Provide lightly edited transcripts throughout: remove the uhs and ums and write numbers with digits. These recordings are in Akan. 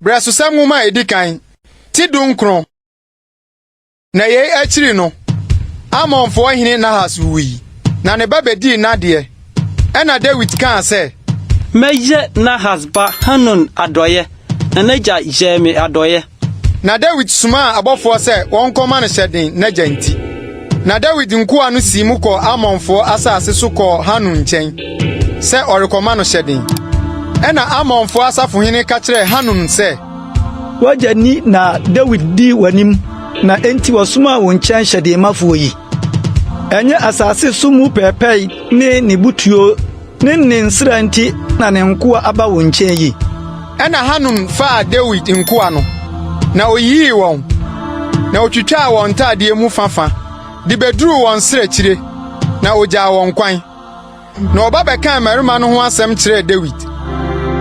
Brɛsosɛm Nwoma a edi kan, ti dunkron. Na yei akyiri no, Amonfoɔ hene Nahas wui, na ne ba bedii n'adeɛ. Ɛnna Dawid kaa sɛ. Mɛyɛ Nahas ba Hanun adɔeɛ, na n'agya yɛɛ me adɔeɛ. Na Dawid somaa abɔfoɔ sɛ wɔnkɔma no hyɛden n'agya nti. Na Dawid nkoa no sii mu kɔɔ Amonfoɔ asase so kɔɔ Hanun nkyɛn sɛ ɔrekɔma no hyɛden. Ɛnna Amonfoɔ asafohene ka kyerɛɛ Hanun sɛ. W'agya ni na Dawid di w'anim na enti wɔsomaa wo nkyɛn hyɛdenmafoɔ yi? Ɛnyɛ asase so mu pɛɛpɛe ne ne butuo ne ne nsra nti na ne nkoa aba wo nkyɛn yi? Ɛnna Hanun faa Dawid nkoa no, na oyiyii wɔn, na otwitwaa wɔn ntadeɛ mu fa-fa de beduruu wɔn srɛkyire, na ogyaa wɔn kwan. Na ɔba bɛkaa mmarima no ho asɛm kyerɛɛ Dawid.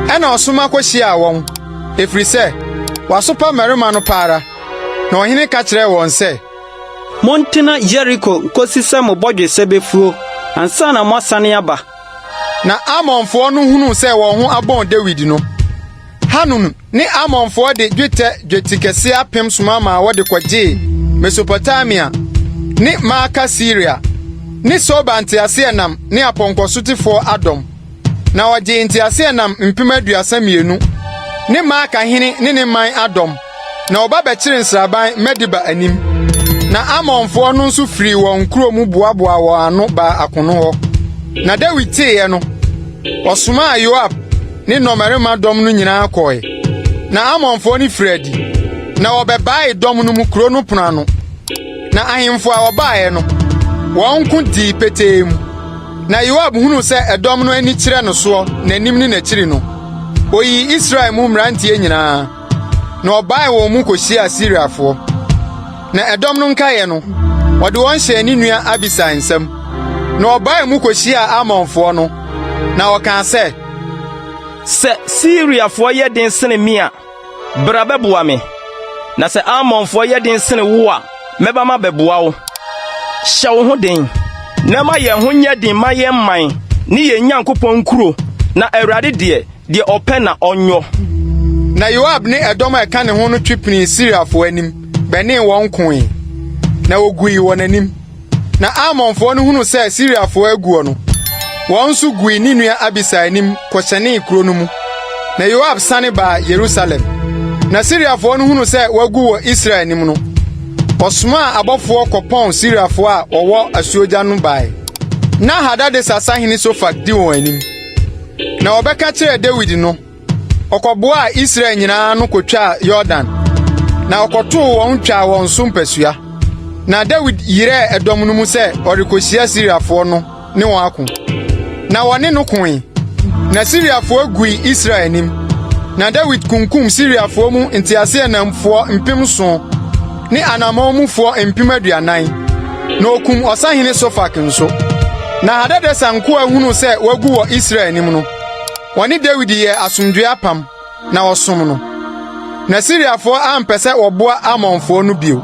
Ɛnna ɔsoma kohyiaa wɔn, ɛfiri sɛ wɔasopa mmarima no pa ara. Na ɔhene ka kyerɛɛ wɔn sɛ, Montena Yeriko nkosi sɛ mo bɔdwesɛ befuo ansa na moasane aba. Na Amonfoɔ no hunuu sɛ wɔn ho abɔn Dawid no, Hanun ne Amonfoɔ de dwetɛ dwetikɛseɛ apem soma maa wɔde kɔgyee Mesopotamia ne Maaka Siria ne Soba nteaseɛnam ne apɔnkɔsotefoɔ adɔm. Na ɔgyee nteaseɛnam 32,000 ne Maaka hene ne ne man adɔm, na wɔba bɛkyeree nsraban Medeba anim. Na Amonfoɔ no nso firii wɔn nkuro mu boaboaa wɔn ano baa akono hɔ. Na Dawid teeɛ no, ɔsomaa Yoab ne nnɔmmarima dɔm no nyinaa kɔe. Na Amonfoɔ no firii adi, na wɔbɛbaee dɔm no mu kuro no pono ano. Na ahemfo a wɔbaeɛ no, wɔn nko dii petee mu. Na Yoab hunuu sɛ ɛdɔm no ani kyerɛ no soɔ n'anim ne n'akyiri no, oyii Israel mu mmeranteɛ nyinaa, na ɔbaee wɔn mu kohyiaa Siriafoɔ. Na ɛdɔm no nkaeɛ no, ɔde wɔn hyɛɛ ne nua Abisai nsam. Na ɔbaee mu kohyiaa Amonfoɔ no, na ɔkaa sɛ, Sɛ Siriafoɔ yɛ den sene me a, Bra bɛboa me, na sɛ Amonfoɔ yɛ den sene wo a, mɛba mabɛboa wo. Hyɛ wo ho den, na ma yɛn ho nyɛ den ma yɛn man ne yɛn Nyankopɔn nkuro, na Awurade deɛ, deɛ ɔpɛ na ɔnyɔ. Na Yoab ne ɛdɔm a ɛka ne ho no twe pinii Siriafoɔ anim bɛnee wɔn koe, na wogui wɔ n'anim. Na Amonfoɔ no hunuu sɛ Siriafoɔ aguɔ no, wɔn nso gui ne nua Abisai anim kɔhyɛnee kuro no mu. Na Yoab sane baa Yerusalem. Na Siriafoɔ no hunuu sɛ wɔagu wɔ Israel anim no, wɔsomaa abɔfoɔ kɔpɔn Siriafoɔ a wɔwɔ asuogya no bae. Na Hadadeser sahene Sofak di wɔn anim. Na wɔbɛka kyerɛɛ Dawid no, Ɔkɔboaa Israel nyinaa ano kotwaa Yordan, na ɔkɔtoo wɔn twaa wɔn so mpasua. Na Dawid yerɛɛ ɛdɔm no mu sɛ ɔrekohyia Siriafoɔ no ne wɔn ako. Na wɔne no koe, na Siriafoɔ gui Israel anim. Na Dawid kunkum Siriafoɔ mu nteaseɛnamfoɔ 7,000 ne anammɔn mufoɔ 40,000, na okum ɔsahene Sofak nso. Na Hadadeser nkoa hunuu sɛ wɔagu wɔ Israel anim no, Wɔne Dawid yɛɛ asomdwoe apam, na wɔsom no. Na Siriafoɔ ampɛ sɛ wɔboa Amonfoɔ no bio.